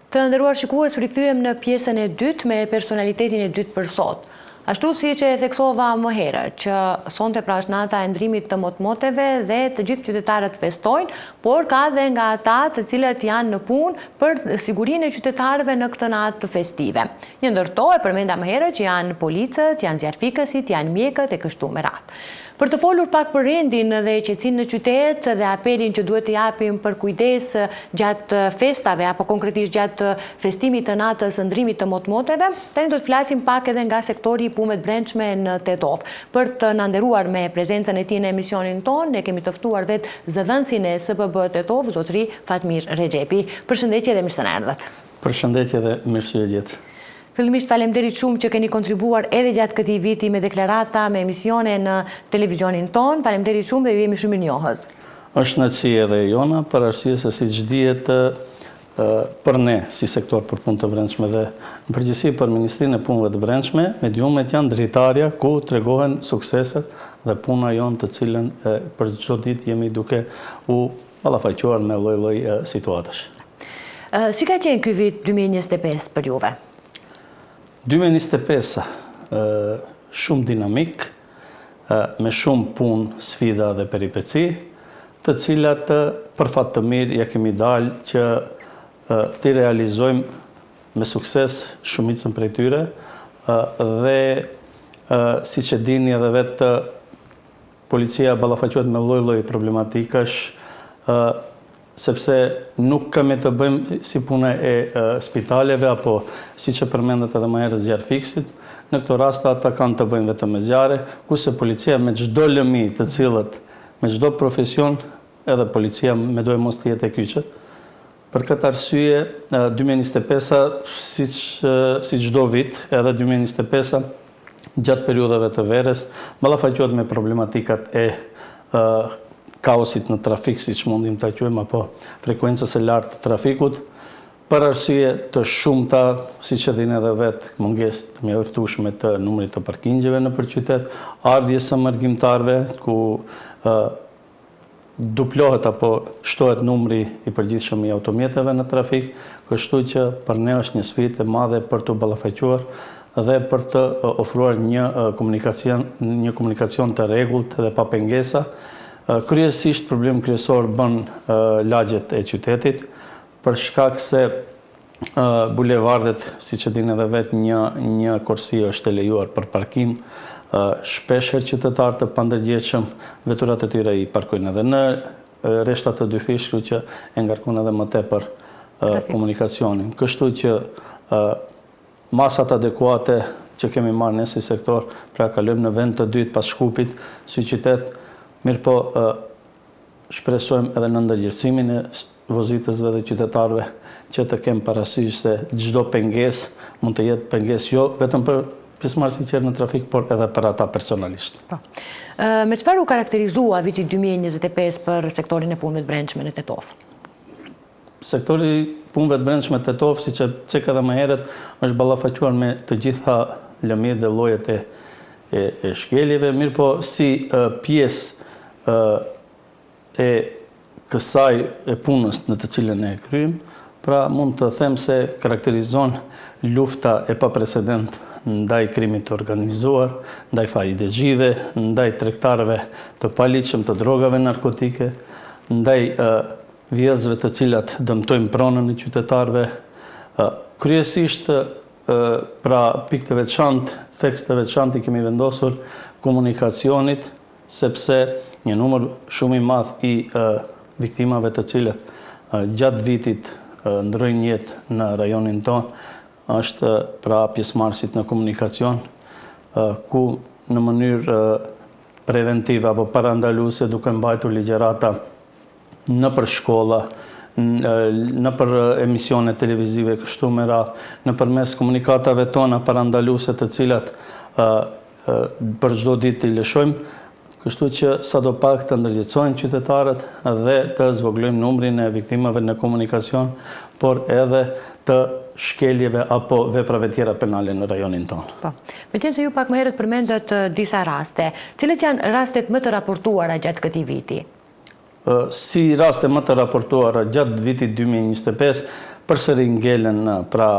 Të nderuar shikues, u rikthyem në pjesën e dytë me personalitetin e dytë për sot. Ashtu siç e theksova më herët, që sonte pra është nata e ndrimit të motmoteve dhe të gjithë qytetarët festojnë, por ka dhe nga ata të cilët janë në punë për sigurinë e qytetarëve në këtë natë festive. Një ndër to e përmenda më herët që janë policët, janë zjarrfikësit, janë mjekët e kështu me radhë. Për të folur pak për rendin dhe qetësinë në qytet dhe apelin që duhet të japim për kujdes gjatë festave apo konkretisht gjatë festimit të natës së ndrimit të motmoteve, tani do të flasim pak edhe nga sektori i punëve të brendshme në Tetovë. Për të na nderuar me prezencën e tij në emisionin tonë, ne kemi të ftuar vetë zëdhënësin e SPB Tetovë, zotëri Fatmir Rexhepi. Përshëndetje dhe mirë se na erdhët. Përshëndetje dhe mirë se ju gjeta. Fillimisht faleminderit shumë që keni kontribuar edhe gjatë këtij viti me deklarata, me emisione në televizionin tonë. Faleminderit shumë dhe ju jemi shumë mirënjohës. Është kënaqësi edhe e jona, për arsye se siç dihet për ne si sektor për punë të brendshme dhe në përgjithësi për Ministrinë e Punëve të Brendshme, mediumet janë dritarja ku tregohen sukseset dhe puna jonë të cilën për çdo ditë jemi duke u ballafaquar me lloj-lloj situatash. Si ka qenë ky vit 2025 për juve? 2025 shumë dinamik, me shumë punë, sfida dhe peripeci, të cilat për fat të mirë ja kemi dalë që t'i realizojmë me sukses shumicën prej tyre dhe siç e dini edhe vetë Policia ballafaqohet me lloj-lloj problematikash, sepse nuk kemi të bëjmë si puna e spitaleve apo siç e përmendët edhe më herët zjarrfikësit. Në këto raste ata kanë të bëjnë vetëm me zjarre, kurse policia me çdo lëmi të cilët, me çdo profesion, edhe policia medoemos të jetë e kyçet. Për këtë arsye, 2025-a, siç si çdo vit, edhe 2025-a gjatë periudhave të verës, ballafaqohet me problematikat e kaosit në trafik, siç mundim ta quajmë, apo frekuencës së lartë të trafikut, për arsye të shumta, siç e dini edhe vetë, mungesë të mjaftueshme të numrit të parkingjeve nëpër qytet, ardhjes së mërgimtarëve, ku duplohet apo shtohet numri i përgjithshëm i automjeteve në trafik, kështu që për ne është një sfidë e madhe për t'u ballafaquar dhe për të ofruar një komunikacion, një komunikacion të rregullt dhe pa pengesa. Kryesisht problem kryesor bën lagjet e qytetit, për shkak se Bulevardet, siç e dini edhe vetë, një një korsi është e lejuar për parkim. Shpesh herë qytetarë të pandërgjegjshëm, veturat e tyre i parkojnë edhe në rreshta të dyfishtë, kështu që e ngarkon edhe më tepër komunikacionin. Kështu që masat adekuate që kemi marrë ne si sektor, pra kalojmë në vend të dytë pas Shkupit si qytet, mirëpo Shpresojmë edhe në ndërgjegjësimin e vozitësve dhe qytetarëve që të kenë parasysh se çdo pengesë mund të jetë pengesë jo vetëm për pjesëmarrësit tjerë në trafik, por edhe për ata personalisht. Po. Me çfarë u karakterizua viti 2025 për sektorin e punëve të brendshme në Tetovë? Sektori i punëve të brendshme Tetovë, siç e ceka edhe më herët, është ballafaquar me të gjitha lëmitë dhe llojet e e, e shkeljeve, mirëpo si pjesë e kësaj e punës në të cilën e kryejmë, pra mund të them se karakterizon lufta e paprecedent ndaj krimit të organizuar, ndaj fajdexhive, ndaj tregtarëve të paligjshëm të drogave narkotike, ndaj vjedhësve të cilat dëmtojnë pronën e qytetarëve, kryesisht pra pikë të veçantë, theks të veçantë i kemi vendosur komunikacionit, sepse një numër shumë i madh i viktimave të cilët gjatë vitit ndërrojnë jetë në rajonin tonë, është pra pjesëmarrësit në komunikacion, ku në mënyrë preventive apo parandaluese duke mbajtur ligjërata nëpër shkolla, nëpër emisione televizive kështu me radhë, nëpërmes komunikatave tona parandaluese të cilat për çdo ditë i lëshojmë, kështu që sado pak të ndërgjegjësohen qytetarët dhe të zvogëlojmë numrin e viktimave në komunikacion, por edhe të shkeljeve apo veprave tjera penale në rajonin tonë. Po. Meqenëse ju pak më herët përmendët disa raste, cilët janë rastet më të raportuara gjatë këtij viti? Si raste më të raportuara gjatë vitit 2025, Përsëri ngelen pra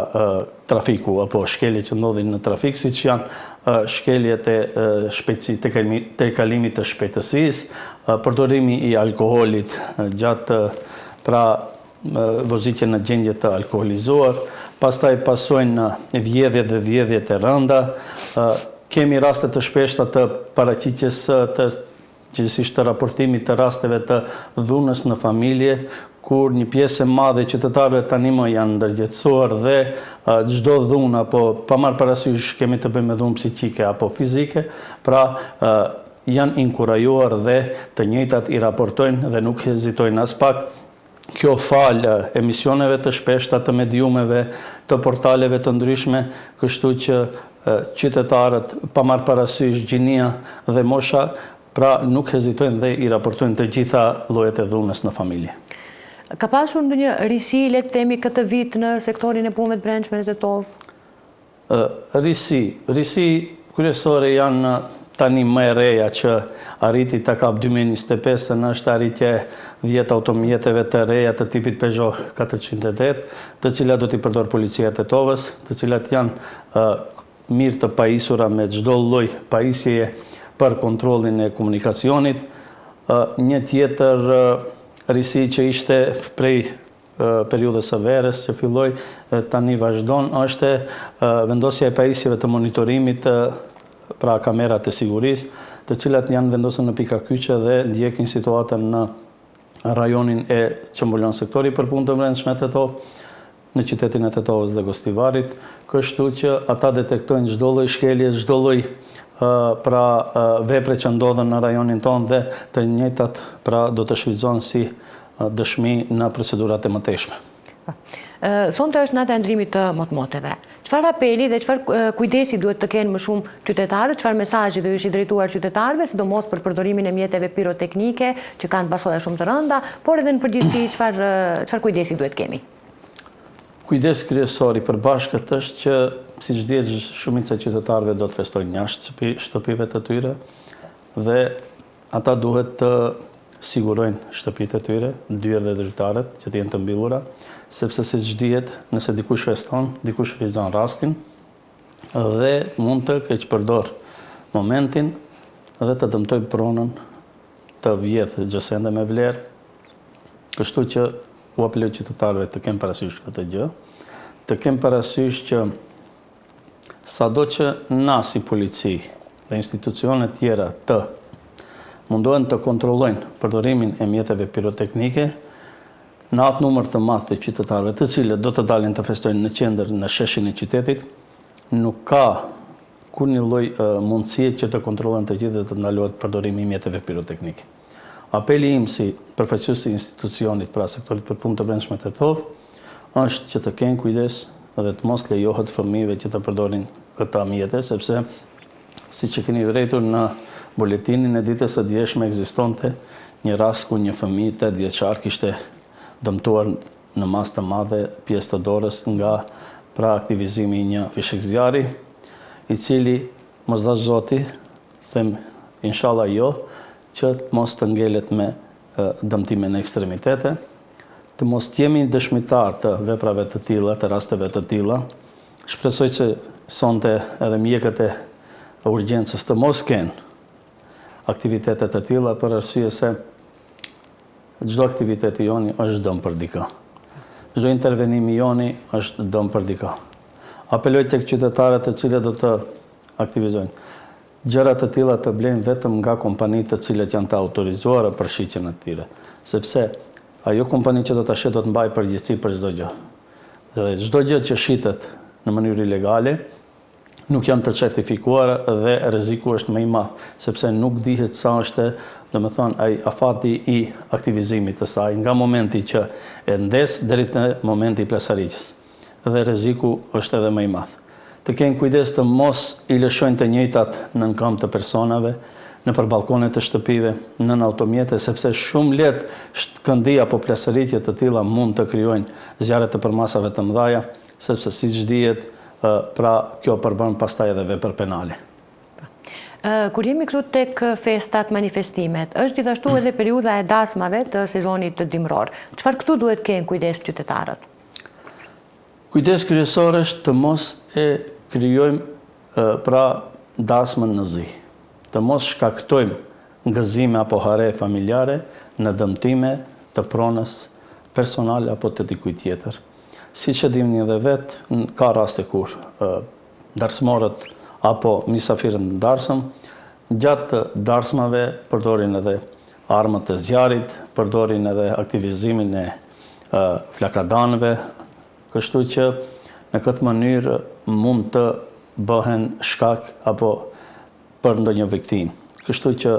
trafiku apo shkeljet që ndodhin në trafik, siç janë shkeljet e shpejtësisë, tejkalimit të shpejtësisë, përdorimi i alkoholit gjatë pra vozitje në gjendje të alkoholizuar, pastaj pasojnë vjedhjet dhe vjedhjet e rënda, kemi raste të shpeshta të paraqitjes të gjegjësisht të raportimit të rasteve të dhunës në familje, kur një pjesë e madhe e qytetarëve tani më janë ndërgjegjësuar dhe çdo dhunë apo pa marrë parasysh kemi të bëjmë me dhunë psiqike apo fizike, pra janë inkurajuar dhe të njëjtat i raportojnë dhe nuk hezitojnë aspak. Kjo falë emisioneve të shpeshta të mediumeve, të portaleve të ndryshme, kështu që qytetarët, pa marrë parasysh gjinia dhe mosha, pra nuk hezitojnë dhe i raportojnë të gjitha llojet e dhunës në familje. Ka pasur ndonjë risi, le të themi, këtë vit në sektorin e punëve të brendshme në Tetovë? Risi, risi kryesore janë tani më e reja që arriti ta kap 2025-ën është arritja e 10 automjeteve të reja të tipit Peugeot 408, të cilat do t'i përdorë Policia e Tetovës, të cilat janë mirë të pajisura me çdo lloj pajisjeje për kontrollin e komunikacionit. Një tjetër risi që ishte prej periudhës së verës që filloi dhe tani vazhdon është vendosja e pajisjeve të monitorimit, pra kamerat e sigurisë, të cilat janë vendosur në pika kyçe dhe ndjekin situatën në rajonin e që mbulon sektori për punë të brendshme Tetovë, në qytetin e Tetovës dhe Gostivarit, kështu që ata detektojnë çdo lloj shkelje, çdo lloj pra vepre që ndodhen në rajonin tonë dhe të njëjtat pra do të shfrytëzohen si dëshmi në procedurat e mëtejshme. Sonte është nata e ndrimit të motmoteve. Çfarë apeli dhe çfarë kujdesi duhet të kenë më shumë qytetarët, çfarë mesazhi do ishit drejtuar qytetarëve, sidomos për përdorimin e mjeteve piroteknike që kanë pasoja shumë të rënda, por edhe në përgjithësi çfarë çfarë kujdesi duhet kemi? Kujdes kryesor i përbashkët është që siç dihet shumica e qytetarëve do të festojnë jashtë shtëpive të tyre dhe Ata duhet të sigurojnë shtëpitë e tyre, dyert dhe dritaret që të jenë të mbyllura, sepse siç dihet, nëse dikush feston, dikush shfrytëzon rastin dhe mund të keqpërdorë momentin dhe të dëmtojë pronën, të vjedhë gjësende me vlerë. Kështu që u apeloj qytetarëve të kenë parasysh këtë gjë, të kenë parasysh që Sado që na si polici dhe institucione tjera të mundohen të kontrollojnë përdorimin e mjeteve piroteknike, në atë numër të madh të qytetarëve të cilët do të dalin të festojnë në qendër në sheshin e qytetit, nuk ka kurrnjë lloj mundësie që të kontrollohen të gjithë dhe të ndalohet përdorimi i mjeteve piroteknike. Apeli im si përfaqësues i institucionit, pra sektorit për punë të brendshme Tetovë, është që të kenë kujdes dhe të mos lejohet fëmijëve që të përdorin këta mjete, sepse siç e keni vërejtur në buletinin e ditës së djeshme ekzistonte një rast ku një fëmijë 8 vjeçar kishte dëmtuar në masë të madhe pjesë të dorës nga pra aktivizimi i një fishekzjarri, i cili mos dhashtë Zoti, them inshallah jo, që të mos të ngelet me dëmtime në ekstremitete, të mos jemi dëshmitarë të veprave të tilla, të rasteve të tilla. Shpresoj që sonte edhe mjekët e urgjencës të mos kenë aktivitete të tilla për arsye se çdo aktivitet i joni është dëm për dikë. Çdo intervenim i joni është dëm për dikë. Apeloj tek qytetarët të cilët do të aktivizojnë. Gjëra të tilla të blejnë vetëm nga kompanitë të cilat janë të autorizuara për shitjen e tyre, sepse ajo kompani që do ta shet do të mbajë përgjegjësi për çdo gjë. Dhe çdo gjë që shitet në mënyrë ilegale nuk janë të certifikuara dhe rreziku është më i madh, sepse nuk dihet sa është, domethënë, ai afati i aktivizimit të saj nga momenti që e ndez deri te momenti i plasaritjes. dhe rreziku është edhe më i madh. Të kenë kujdes të mos i lëshojnë të njëjtat nën këmbë të personave, nëpër ballkone të shtëpive, nën automjete, sepse shumë lehtë shkëndija apo plasaritje të tilla mund të krijojnë zjarre të përmasave të mëdha, sepse siç dihet, pra kjo përbën pastaj edhe vepër penale. Kur jemi këtu tek festat, manifestimet, është gjithashtu edhe periudha e dasmave të sezonit dimëror. Çfarë këtu duhet kenë kujdes qytetarët? Kujdes kryesor është të mos e krijojmë pra dasmën në zi. Të mos shkaktojmë gëzime apo hare familjare në dëmtime të pronës personale apo të dikujt tjetër. Siç e dini edhe vetë, ka raste kur darsmorët apo mysafirët në darsëm, gjatë darsmave përdorin edhe armët e zjarrit, përdorin edhe aktivizimin e flakadanëve, kështu që në këtë mënyrë mund të bëhen shkak apo për ndonjë viktimë. Kështu që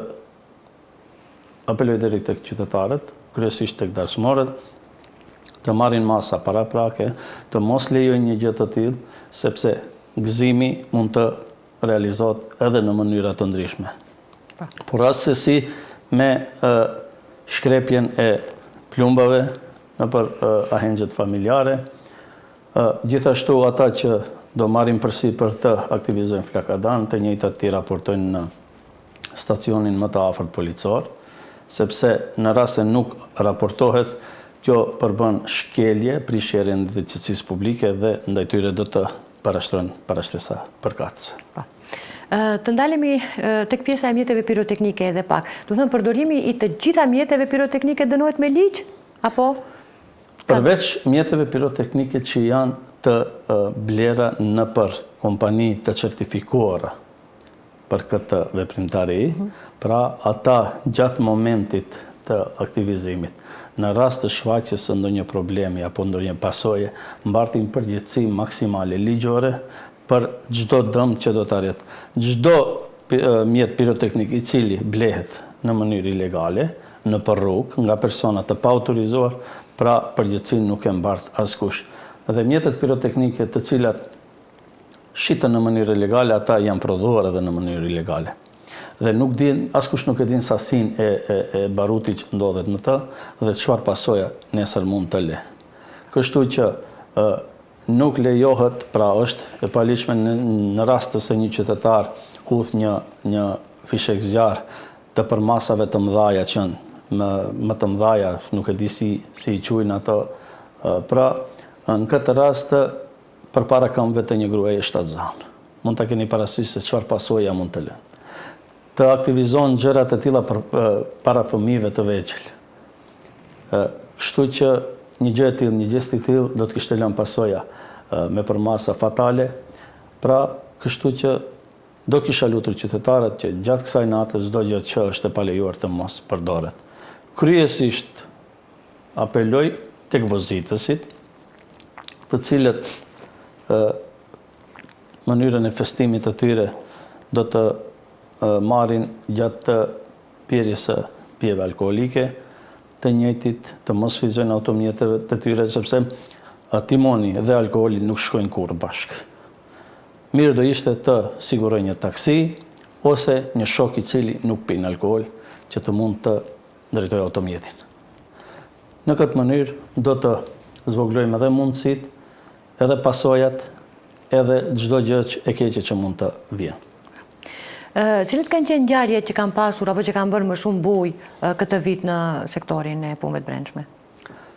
apeloj deri tek qytetarët, kryesisht tek darsmorët, të marrin masa paraprake, të mos lejojnë një gjë të tillë, sepse gëzimi mund të realizohet edhe në mënyra të ndryshme. Po. Por assesi me shkrepjen e plumbave nëpër ahengjet familjare, gjithashtu ata që do marrin përsipër të aktivizojnë flakadan, të njëjtat t'i raportojnë në stacionin më të afërt policor, sepse në rast se nuk raportohet, kjo përbën shkelje, prishje e rendit dhe qetësisë publike dhe ndaj tyre do të parashtrohen parashtresa përkatëse. Po. Të ndalemi tek pjesa e mjeteve piroteknike edhe pak. Domethënë përdorimi i të gjitha mjeteve piroteknike dënohet me ligj apo Përveç mjeteve piroteknike që janë të blera nëpër kompani të certifikuara për këtë veprimtari, mhm. pra ata gjatë momentit të aktivizimit, në rast të shfaqjes së ndonjë problemi apo ndonjë pasoje, mbartin përgjegjësi maksimale ligjore për çdo dëm që do të arrijë. Çdo mjet piroteknik i cili blehet në mënyrë ilegale, nëpër rrugë, nga persona të paautorizuar, pra përgjegjësinë nuk e mbart askush. Dhe mjetet piroteknike të cilat shiten në mënyrë ilegale, ata janë prodhuar edhe në mënyrë ilegale. Dhe nuk din, askush nuk e din sasinë e, e, e barutit që ndodhet në të dhe çfarë pasoja nesër mund të le. Kështu që ë nuk lejohet, pra është e paligjshme në, në rast se një qytetar hudh një një fishekzjarr të përmasave të mëdhaja që më më të mëdhaja, nuk e di si si i quajnë ato, pra në këtë rast përpara këmbëve të një gruaje shtatzënë. Mund ta keni parasysh se çfarë pasoja mund të lënë. Të aktivizohen gjëra të tilla për, para fëmijëve të vegjël. Kështu që një gjë e tillë, një gjest i tillë do të kishte lënë pasoja me përmasa fatale. Pra, kështu që do kisha lutur qytetarët që gjatë kësaj nate çdo gjë që është e palejuar të mos përdoret. Kryesisht apeloj tek vozitësit, të cilët mënyrën e festimit të tyre do të marrin gjatë pirjes së pijeve alkoolike, të njëjtit të mos shfrytëzojnë automjetet të tyre sepse timoni dhe alkooli nuk shkojnë kurrë bashkë. Mirë do ishte të sigurojnë një taksi ose një shok i cili nuk pin alkool që të mund të drejtojë automjetin. Në këtë mënyrë do të zvogëlojmë edhe mundësitë, edhe pasojat, edhe çdo gjë e keqe që mund të vjen. Cilat kanë qenë ngjarjet që kanë pasur apo që kanë bërë më shumë bujë këtë vit në sektorin e punëve të brendshme?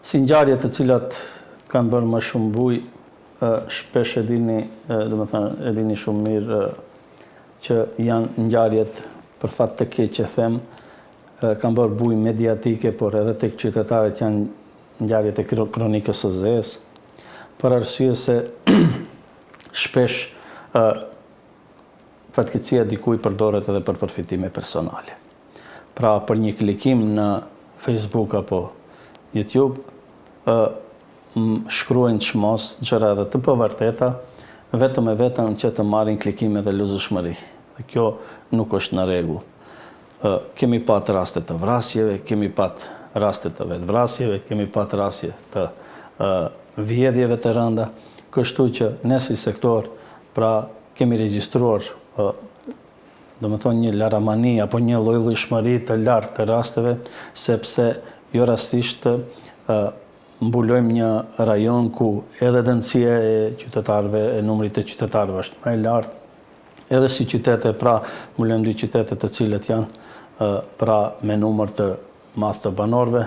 Si ngjarje të cilat kanë bërë më shumë bujë, shpesh e dini, domethënë e dini shumë mirë që janë ngjarjet për fat të keq që them, kanë bërë bujë mediatike, por edhe tek qytetarët janë ngjarjet e kronikës së zezë, për arsye se shpesh fatkeqësia e dikujt përdoret edhe për përfitime personale. Pra për një klikim në Facebook apo YouTube, shkruajnë çmos gjëra edhe të pavërteta, vetëm e vetëm që të marrin klikime dhe lexueshmëri. Dhe kjo nuk është në rregull. Kemi pat raste të vrasjeve, kemi pat raste të vetëvrasjeve, kemi pat raste të vjedhjeve të rënda, kështu që ne si sektor pra kemi regjistruar domethënë një laramani apo një llojllojshmëri të lartë të rasteve, sepse jo rastisht mbulojmë një rajon ku edhe dendësia e qytetarëve, e numrit të qytetarëve është më e lartë, edhe si qytete, pra mbulojmë dy qytete të cilët janë pra me numër të madh të banorëve,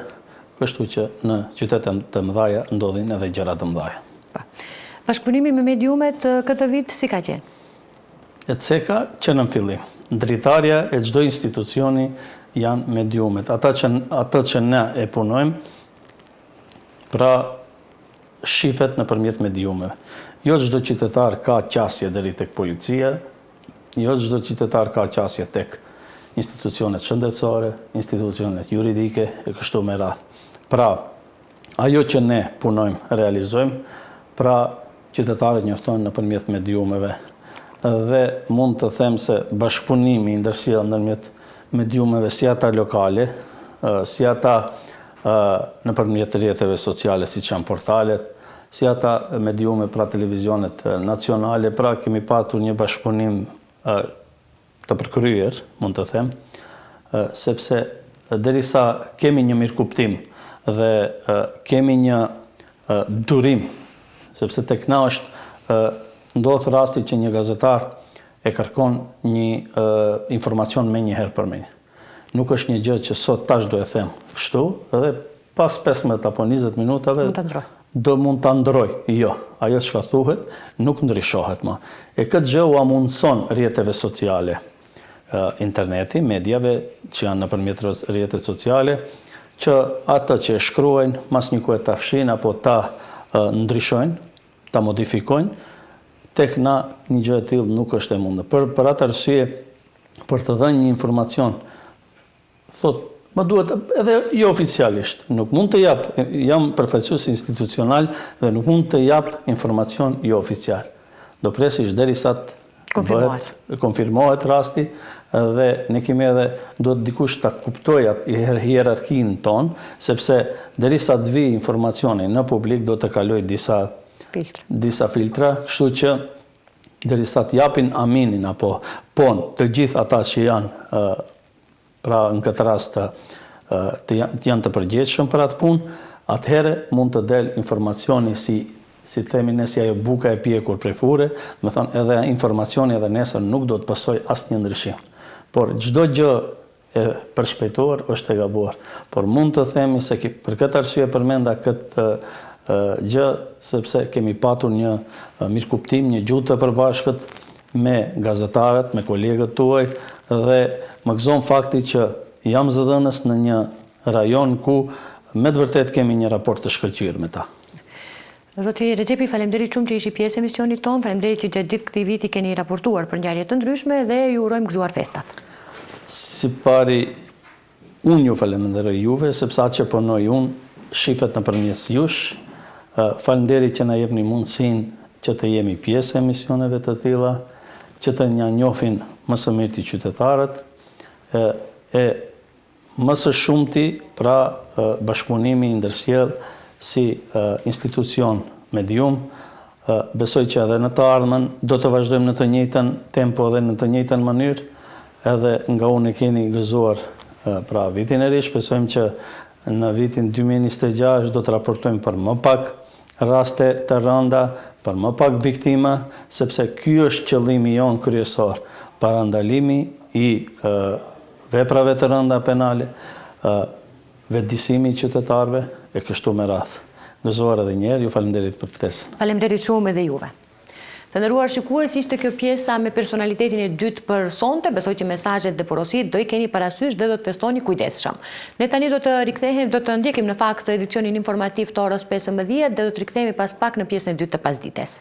kështu që në qytete të mëdhaja ndodhin edhe gjëra të mëdhaja. Po. Bashkëpunimi me mediumet këtë vit si ka qenë? E ceka që në fillim. Dritarja e çdo institucioni janë mediumet. Ata që, atë që ne e punojmë, pra shifet nëpërmjet mediumeve. Jo çdo qytetar ka qasje deri tek policia, jo çdo qytetar ka qasje tek institucionet shëndetësore, institucionet juridike e kështu me radhë. Pra, Ajo që ne punojmë, realizojmë, pra qytetarët njoftohen nëpërmjet mediumeve dhe mund të them se bashkëpunimi i ndërsjellë ndërmjet mediumeve si ata lokale, si ata nëpërmjet rrjeteve sociale siç janë portalet, si ata mediume pra televizionet nacionale, pra kemi patur një bashkëpunim të përkryer, mund të them, sepse derisa kemi një mirëkuptim dhe kemi një durim, sepse tek na është ndodh rasti që një gazetar e kërkon një informacion menjëherë për menjëherë. Nuk është një gjë që sot tash do e them kështu dhe pas 15 apo 20 minutave do mund ta ndroj. Jo, ajo çka thuhet nuk ndryshohet më. E këtë gjë ua mundëson rrjeteve sociale, interneti, mediave që janë nëpërmjet rrjetet sociale, që atë që e shkruajnë, mas një kohe ta fshin apo ta ndryshojnë, ta modifikojnë, tek na një gjë e tillë nuk është e mundur. Për, për atë arsye, për të dhënë një informacion, thotë, më duhet edhe jo oficialisht, nuk mund të jap, jam përfaqësues institucional dhe nuk mund të jap informacion jo oficial. Do presish derisa të konfirmohet. konfirmohet rasti dhe ne kemi edhe duhet dikush ta kuptojë atë hierarkinë tonë, sepse derisa të vijë informacioni në publik do të kalojë disa filtra, disa filtra, kështu që derisa të japin aminin apo pon të gjithë ata që janë pra në këtë rast të janë të përgjegjshëm për atë punë, atëherë mund të del informacioni si si themi ne si ajo buka e pjekur prej furre, domethënë edhe informacioni edhe nesër nuk do të pësojë asnjë ndryshim. Por çdo gjë e përshpejtuar është e gabuar. Por mund të themi se për këtë arsye përmenda këtë gjë, sepse kemi patur një mirëkuptim, një gjuhë të përbashkët me gazetarët, me kolegët tuaj dhe më gëzon fakti që jam zëdhënës në një rajon ku me të vërtetë kemi një raport të shkëlqyer me ta. Zoti Rexhepi, faleminderit shumë që ishit pjesë e emisionit tonë, faleminderit që gjatë gjithë këtij viti keni raportuar për ngjarje të ndryshme dhe ju urojmë gëzuar festat. Së pari, unë ju falënderoj juve, sepse atë që punoj unë, shifet nëpërmjet jush. Faleminderit që na jepni mundësinë që të jemi pjesë e emisioneve të tilla, që të na njohin më së mirti qytetarët, e Më së shumti, pra, bashkëpunimi i ndërsjellë si institucion medium, besoj që edhe në të ardhmen do të vazhdojmë në të njëjtën tempo dhe në të njëjtën mënyrë, edhe nga unë e keni gëzuar pra vitin e ri, shpresojmë që në vitin 2026 do të raportojmë për më pak raste të rënda, për më pak viktima, sepse ky është qëllimi jonë kryesor, parandalimi i veprave të rënda penale, vetëdijësimi i qytetarëve e kështu me radhë. Gëzuar edhe një herë, ju faleminderit për ftesën. Faleminderit shumë edhe juve. Të nderuar shikues, ishte kjo pjesa me personalitetin e dytë për sonte, besoj që mesazhet dhe porositë do i keni parasysh dhe do të festoni kujdesshëm. Ne tani do të rikthehemi, do të ndjekim në fakt edicionin informativ të orës 15 dhe do të rikthehemi pas pak në pjesën e dytë të pasdites.